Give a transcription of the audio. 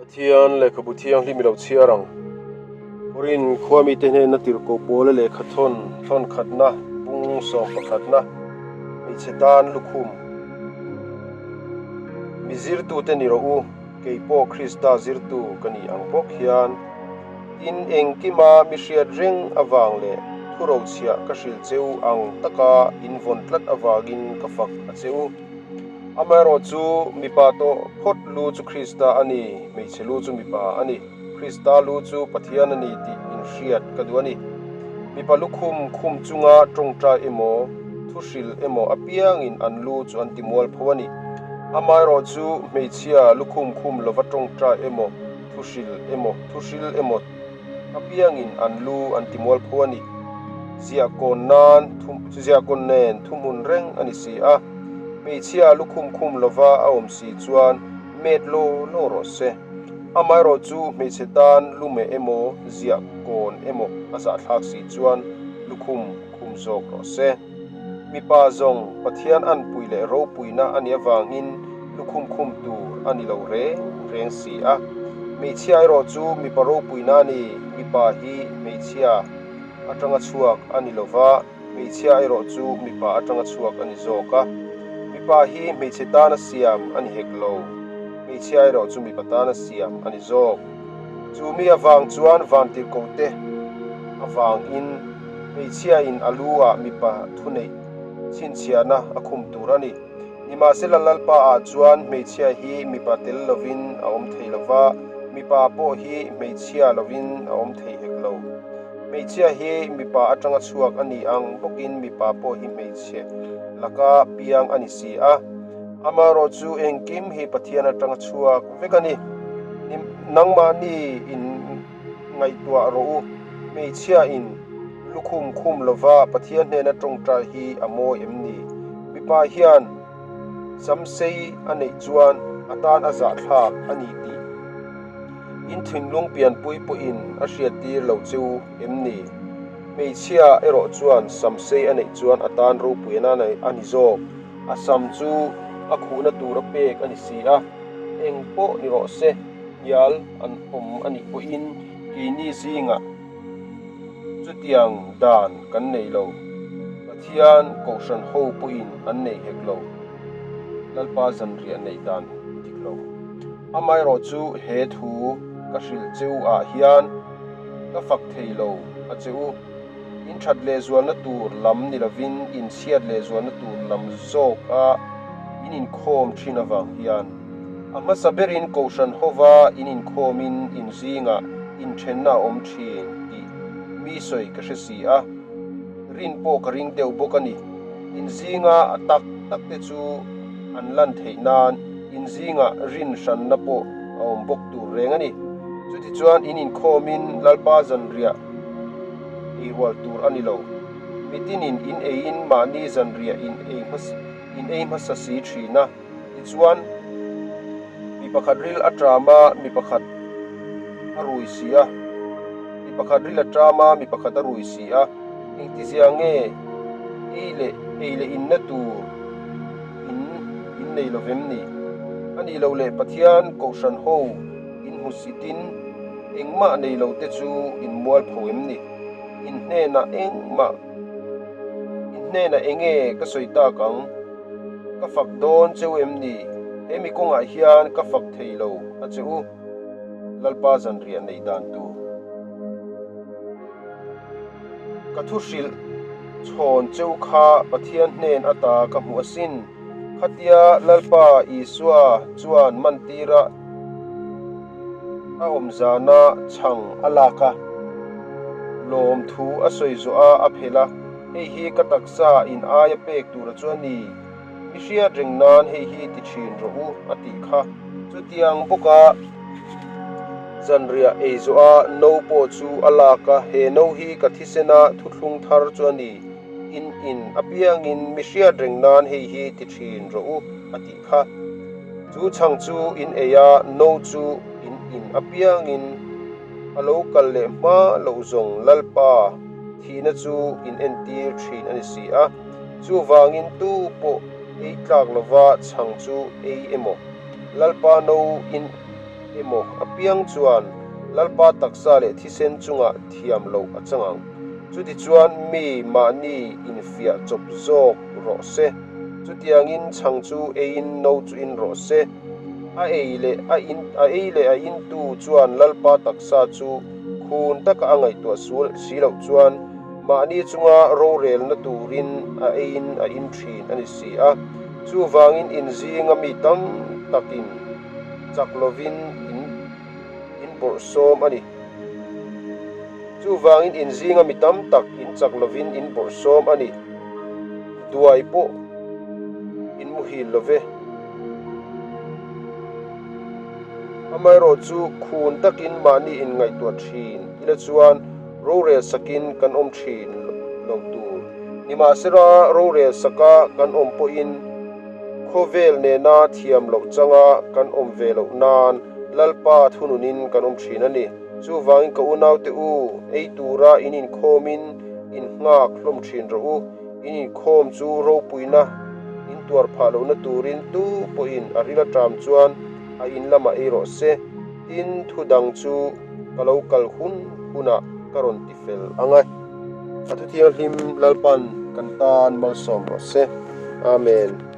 Pathian lehkhabu thianghlim i lo chhiar ang. Korin khua mite hnena tirhkoh pawla lehkha thawn thawn khatna bung sawm pakhatna hmeichhe tan lukhum mi zirtute ni rawh u, kei pawh Krista zirtu ka ni ang bawk hian. Tin, engkima mi hriat reng avang leh thurochhiah ka hrilh che u ang taka in vawn tlat avangin ka fak a che u. Amaherawhchu, mipa tawh phawt lu chu Krista a ni, hmeichhe lu chu mipa a ni. Krista lu chu Pathian a ni tih inhriat ka duh a ni. Mipa lukhum khum chunga tawngtai emaw, thuhril emaw apiangin an lu chu an timual pho a ni. Amaherawhchu, hmeichhia lukhum khum lova tawngtai emaw, thuhril emaw, thuhril emaw apiangin an lu an timual pho a ni. Ziahkawn nan, ziahkawn nen thuhmun reng a ni si a. Hmeichhia lukhum khum lova a awm si chuan met law law rawh se. Amaherawh chu hmeichhe tan lumeh emaw, ziah kawn emaw a zahthlak si chuan lukhum khum zawk rawh se. Mipa zawng Pathian anpui leh ropuina a nih avangin lukhum khum tur a ni lo reng reng si a. Hmeichhia erawh chu mipa ropuina a ni, mipa hi hmeichhia atanga chhuak a ni lova, Hmeichhia erawh chu mipa atanga chhuak a ni zawk a, mipa hi hmeichhe tana siam a ni hek lo, hmeichhia erawh chu mipa tana siam a ni zawk. Chu mi avang chuan vantirhkohte avangin hmeichhia in a lu ah mipa thuneih chhinchhiahna a khum tur a ni. Nimahsela Lalpa ah chuan hmeichhia hi mipa tel lovin a awm thei lova, mipa pawh hi hmeichhia lovin a awm thei hek lo. Hmeichhia hi mipa atanga chhuak a ni ang bawkin mipa pawh hi hmeichhe laka piang a ni si a. Amaherawh chu engkim hi Pathian atanga chhuak vek a ni. Nangmahni in ngaihtuah rawh u, hmeichhia in lukhum khum lova Pathian hnena tawngtai hi a mawi em ni? Mipa hian samsei a neih chuan a tan a zahthlak a ni tih In thinlung pianpui pawhin a hriattir lo che u em ni? Hmeichhia erawh chuan samsei a neih chuan a tan ropuian a ni zawk. A sam chu a khuhna tura pek a ni si a, eng pawh ni rawh se, hnial an awm a nih pawhin keini zingah chutiang dan kan nei lo. Pathian Kohhran ho pawhin an nei hek lo. Lalpa zanriah neih dan dik lo. Amaherawh chu he thu ka hrilh che u ah hian ka fak thei lo a che u. In that leh zualna tur lam ni lovin in chhiat leh zualna tur lam zawk a in inkhawm thin avang hian a hmasa berin Kohhran hova in inkhawmin in zingah inthenna a awm thin tih mi sawi ka hre si a, rin pawh ka ring deuh bawk a ni. In zinga a tak tak te chu an lan theih nan in zingah rin hranna pawh a awm bawk tur reng a ni. Chutichuan in inkhawmin Lalpa zanriah ei rual tur a ni lo. Mitinin in eiin mahni zanriah in ei hmasa in ei hmasa si thin a. Tichuan mi pakhat ril a ṭam a, mi pakhat a rui si a. Mi pakhat ril a ṭam a, mi pakhat a rui si a. Engtizia nge ei leh ei leh inna tur in in nei lo vem ni? A nih loh leh Pathian Kohhran ho in hmu sitin engmah nei lo te chu in mual pho em ni? In hnenah engmah in hnenah enge ka sawi tak ang? Ka fak dawn cheu em ni? He mi kawngah hian ka fak thei lo a che u, Lalpa zanriah neih dan tur. Ka thu hrilh chhawn cheu kha Pathian hnen ata ka hmu asin. Khatia Lalpa Isua chuan mantira a awm zana chhang a lak a, lawm thu a sawi zawh a a phelh a, Hei hi ka taksa in aia pek tura chu a ni. Mi hriat reng nan hei hi ti thin rawh u a tih kha. Chutiang bawka zanriah ei zawh a no pawh chu a lak a, he no hi ka thisena thuthlung thar chu a ni, in in apiangin mi hriat reng nan hei hi ti thin rawh u a tih kha. Chu chhang chu in ei a, no chu in in apiangin a lo kal leh hma loh zawng Lalpa thihna chu in entir thin a ni si a. Chuvangin tu pawh ei tlak lova chhang chu ei emaw, Lalpa no in emaw apiang chuan Lalpa taksa leh thisen chungah thiam loh a chang ang. Chutichuan mi mahni infiah chawp zawk rawh se. Chutiangin chhang chu eiin no chu in rawh se. A ei leh a in a ei leh a intu chuan Lalpa taksa chu khun taka a ngaihtuah sual si loh chuan mahni chunga rorelna turin a eiin a in thin a ni si a. Chuvangin inzinga mi tam takin chak lovin in in bawrhsawm a ni. Chuvangin in zinga mi tam tak in chak lovin in bawrhsawm a ni. Duai pawh in muhil lo ve. Amaherawh chu khun takin mahni in ngaihtuah thin ila chuan rorel sakin kan awm thin lo tur. Nimahsela rorel saka kan awm pawhin khawvel nena thiam loh changa kan awm ve loh nan Lalpa thununin kan awm thin a ni. Chuvangin ka unaute u, ei tura in inkhawmin in nghak hlawm thin rawh u. In inkhawm chu ropuina in tuar phah lohna turin tu pawhin a ril aṭam chuan a in lamah ei rawh se. Tin, thu dang chu ka lo kal hun hunah ka rawn ti fel ang e. A thuthianghlim Lalpan kan tan malsawm rawh se. Amen.